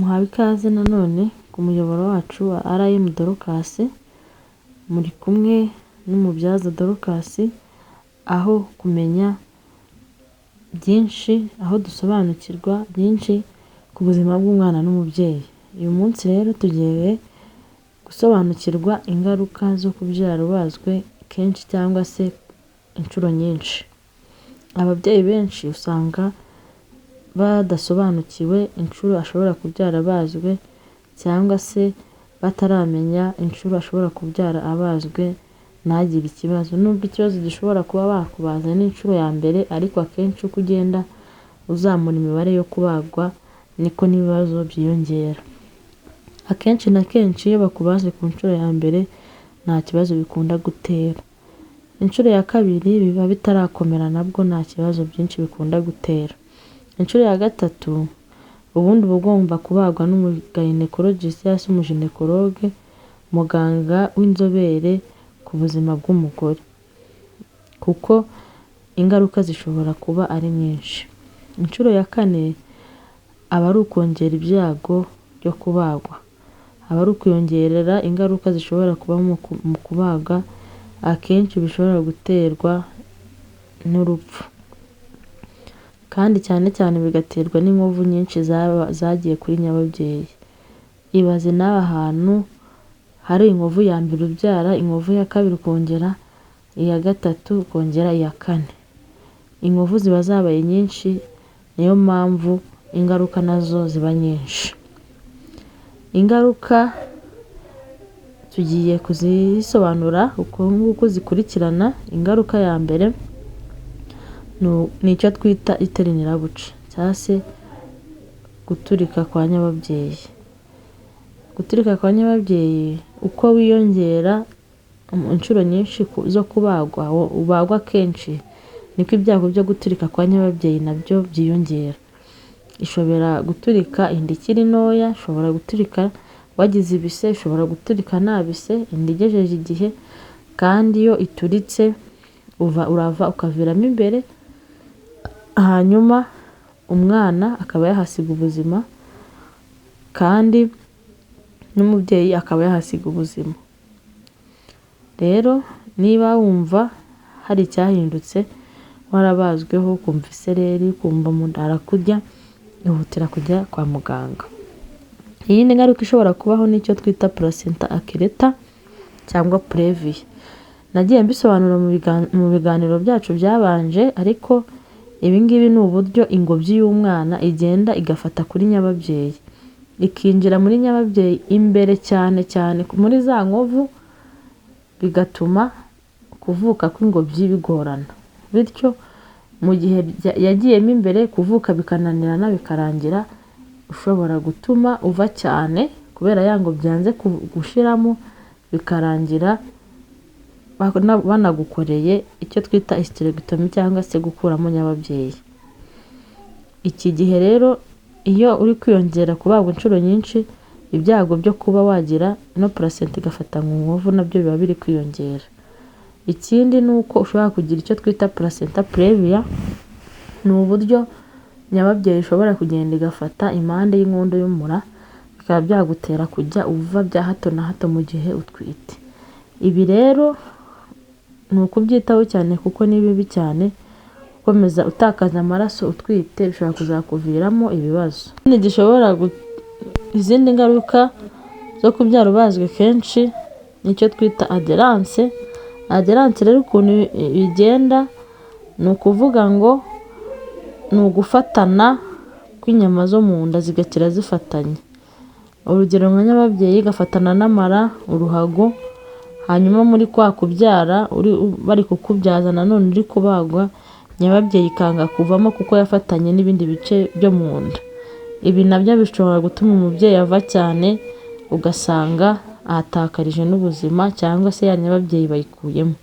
Muhawe ikaze nanone ku muyoboro wacu wa RM Dorcas, muri kumwe n'umubyaza Dorcas, aho kumenya byinshi, aho dusobanukirwa byinshi ku buzima bw'umwana n'umubyeyi. Uyu munsi rero tugiye gusobanukirwa ingaruka zo kubyara ubazwe kenshi cyangwa se inshuro nyinshi. Ababyeyi benshi usanga badasobanukiwe inshuro ashobora kubyara abazwe cyangwa se bataramenya inshuro ashobora kubyara abazwe ntagire ikibazo. Nubwo ikibazo gishobora kuba bakubaza n'inshuro ya mbere, ariko akenshi uko ugenda uzamura imibare yo kubagwa niko n'ibibazo byiyongera. Akenshi na kenshi iyo bakubaze ku nshuro ya mbere nta kibazo bikunda gutera. Inshuro ya kabiri biba bitarakomera, nabwo nta kibazo byinshi bikunda gutera. Inshuro ya gatatu ubundi uba ugomba kubagwa n'umugynecologist cyangwa se umugynécologue, muganga w'inzobere ku buzima bw'umugore, kuko ingaruka zishobora kuba ari nyinshi. Inshuro ya kane aba ari ukongera ibyago byo kubagwa, aba ari ukwiyongerera ingaruka zishobora kuba mu kubaga, akenshi bishobora guterwa n'urupfu, kandi cyane cyane bigaterwa n'inkovu nyinshi zagiye kuri nyababyeyi. Ibaze nawe ahantu hari inkovu ya mbere ubyara, inkovu ya kabiri ukongera, iya gatatu ukongera, iya kane. Inkovu ziba zabaye nyinshi, niyo mpamvu ingaruka nazo ziba nyinshi. Ingaruka tugiye kuzisobanura uko nguko zikurikirana. Ingaruka ya mbere ni icyo twita uterine rupture cyangwa se guturika kwa nyababyeyi. Guturika kwa nyababyeyi, uko wiyongera inshuro nyinshi zo kubagwa, ubagwa kenshi, niko ibyago byo guturika kwa nyababyeyi nabyo byiyongera. Ishobora guturika inda ikiri ntoya, ishobora guturika wagize ibise, ishobora guturika nta bise, inda igejeje igihe. Kandi iyo ituritse uva urava ukaviramo imbere, hanyuma umwana akaba yahasiga ubuzima kandi n'umubyeyi akaba yahasiga ubuzima. Rero niba wumva hari icyahindutse warabazweho, ukumva isereri, ukumva mu nda harakurya, ihutira kujya kwa muganga. Iyindi ngaruka ishobora kubaho nicyo twita placenta accreta cyangwa previa. Nagiye mbisobanura mu biganiro byacu byabanje, ariko ibi ngibi ni uburyo ingobyi y'umwana igenda igafata kuri nyababyeyi, ikinjira muri nyababyeyi imbere cyane cyane muri za nkovu, bigatuma kuvuka kw'ingobyi bigorana. Bityo mu gihe yagiyemo imbere, kuvuka bikananirana, bikarangira ushobora gutuma uva cyane kubera ya ngobyi yanze gushiramo, bikarangira banagukoreye icyo twita hysterectomy cyangwa se gukuramo nyababyeyi. Iki gihe rero iyo uri kwiyongera kubagwa inshuro nyinshi, ibyago byo kuba wagira ino placenta igafata mu nkovu nabyo biba biri kwiyongera. Ikindi ni uko ushobora kugira icyo twita placenta previa, ni uburyo nyababyeyi ishobora kugenda igafata impande y'inkondo y'umura, bikaba byagutera kujya uva bya hato na hato mu gihe utwite. Ibi rero ni ukubyitaho cyane kuko ni bibi cyane. Gukomeza utakaza amaraso utwite bishobora kuzakuviramo ibibazo. Ikindi gishobora, izindi ngaruka zo kubyara ubazwe kenshi, nicyo twita adherence. Adherence rero ukuntu bigenda, ni ukuvuga ngo ni ugufatana kw'inyama zo mu nda zigakira zifatanye. Urugero nka nyababyeyi igafatana n'amara, uruhago, hanyuma muri kwa kubyara bari kukubyaza nanone uri kubagwa, nyababyeyi ikanga kuvamo kuko yafatanye n'ibindi bice byo mu nda. Ibi nabyo bishobora gutuma umubyeyi ava cyane, ugasanga ahatakarije n'ubuzima cyangwa se ya nyababyeyi bayikuyemo.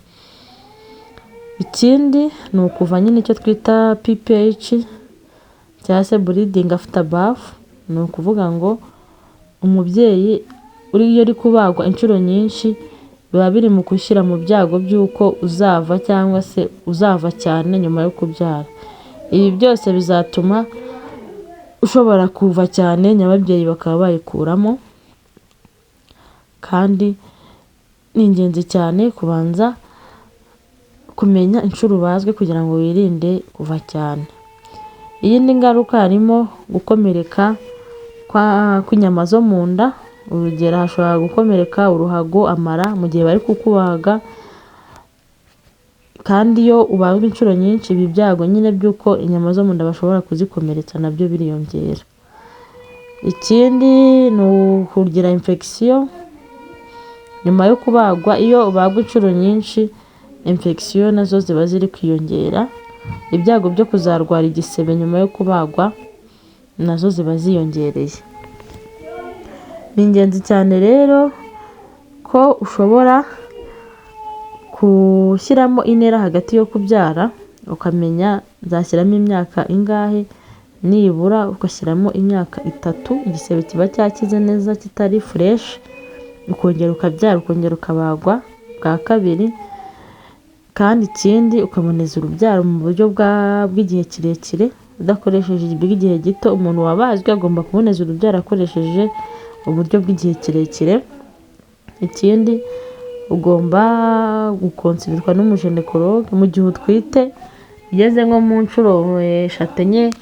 Ikindi ni ukuva nyine, icyo twita PPH cyangwa se bleeding after birth. Ni ukuvuga ngo umubyeyi iyo uri kubagwa inshuro nyinshi biba biri mu gushyira mu byago by'uko uzava cyangwa se uzava cyane nyuma yo kubyara. Ibi byose bizatuma ushobora kuva cyane nyababyeyi bakaba bayikuramo. Kandi ni ingenzi cyane kubanza kumenya inshuro ubazwe kugira ngo wirinde kuva cyane. Iyindi ngaruka harimo gukomereka kw'inyama zo mu nda. Urugero, hashobora gukomereka uruhago, amara mu gihe bari kukubaga. Kandi iyo ubazwe inshuro nyinshi, ibi byago nyine by'uko inyama zo mu nda bashobora kuzikomeretsa nabyo biriyongera. Ikindi ni ukugira infection nyuma yo kubagwa. Iyo ubagwa inshuro nyinshi, infection nazo ziba ziri kwiyongera. Ibyago byo kuzarwara igisebe nyuma yo kubagwa nazo ziba ziyongereye. Ni ingenzi cyane rero ko ushobora gushyiramo intera hagati yo kubyara, ukamenya nzashyiramo imyaka ingahe, nibura ugashyiramo imyaka 3, igisebe kiba cyakize neza kitari fresh, ukongera ukabyara, ukongera ukabagwa bwa kabiri. Kandi ikindi, ukaboneza urubyaro mu buryo bw'igihe kirekire, udakoresheje bw'igihe gito. Umuntu wabazwe agomba kuboneza urubyaro akoresheje uburyo bw'igihe kirekire. Ikindi, ugomba gukonsirirwa n'umugynécologue mu gihe utwite. Ugeze nko mu nshuro 3, 4,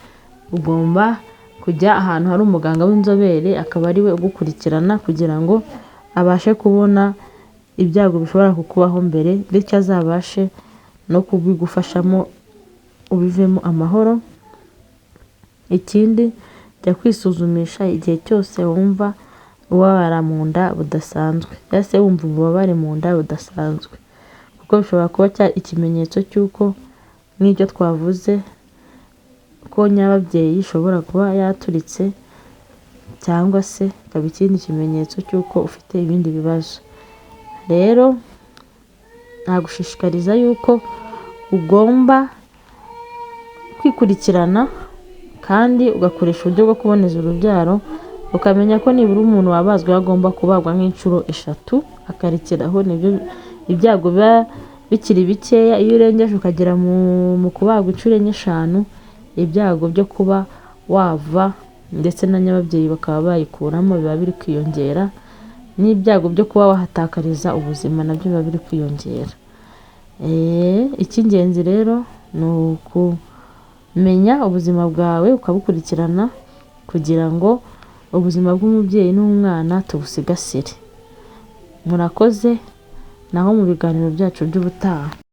ugomba kujya ahantu hari umuganga w'inzobere, akaba ari we ugukurikirana kugira ngo abashe kubona ibyago bishobora kukubaho mbere, bityo azabashe no kubigufashamo ubivemo amahoro. Ikindi, jya kwisuzumisha igihe cyose wumva ubabara mu nda budasanzwe, cyangwa se wumva ububabare mu nda budasanzwe, kuko bishobora kuba ikimenyetso cy'uko nk'ibyo twavuze, ko nyababyeyi ishobora kuba yaturitse, cyangwa se ikaba ikindi kimenyetso cy'uko ufite ibindi bibazo. Rero nagushishikariza yuko ugomba kwikurikirana kandi ugakoresha uburyo bwo kuboneza urubyaro, ukamenya ko nibura umuntu wabazwe agomba kubagwa nk'inshuro 3 akarekeraho, nibyo ibyago biba bikiri bikeya. Iyo urengeje ukagera mu kubagwa inshuro 4, 5, ibyago byo kuba wava ndetse na nyababyeyi bakaba bayikuramo biba biri kwiyongera, n'ibyago byo kuba wahatakariza ubuzima nabyo biba biri kwiyongera. Icy'ingenzi rero ni ukumenya ubuzima bwawe ukabukurikirana kugira ngo ubuzima bw'umubyeyi n'umwana tubusigasire. Murakoze, naho mu biganiro byacu by'ubutaha.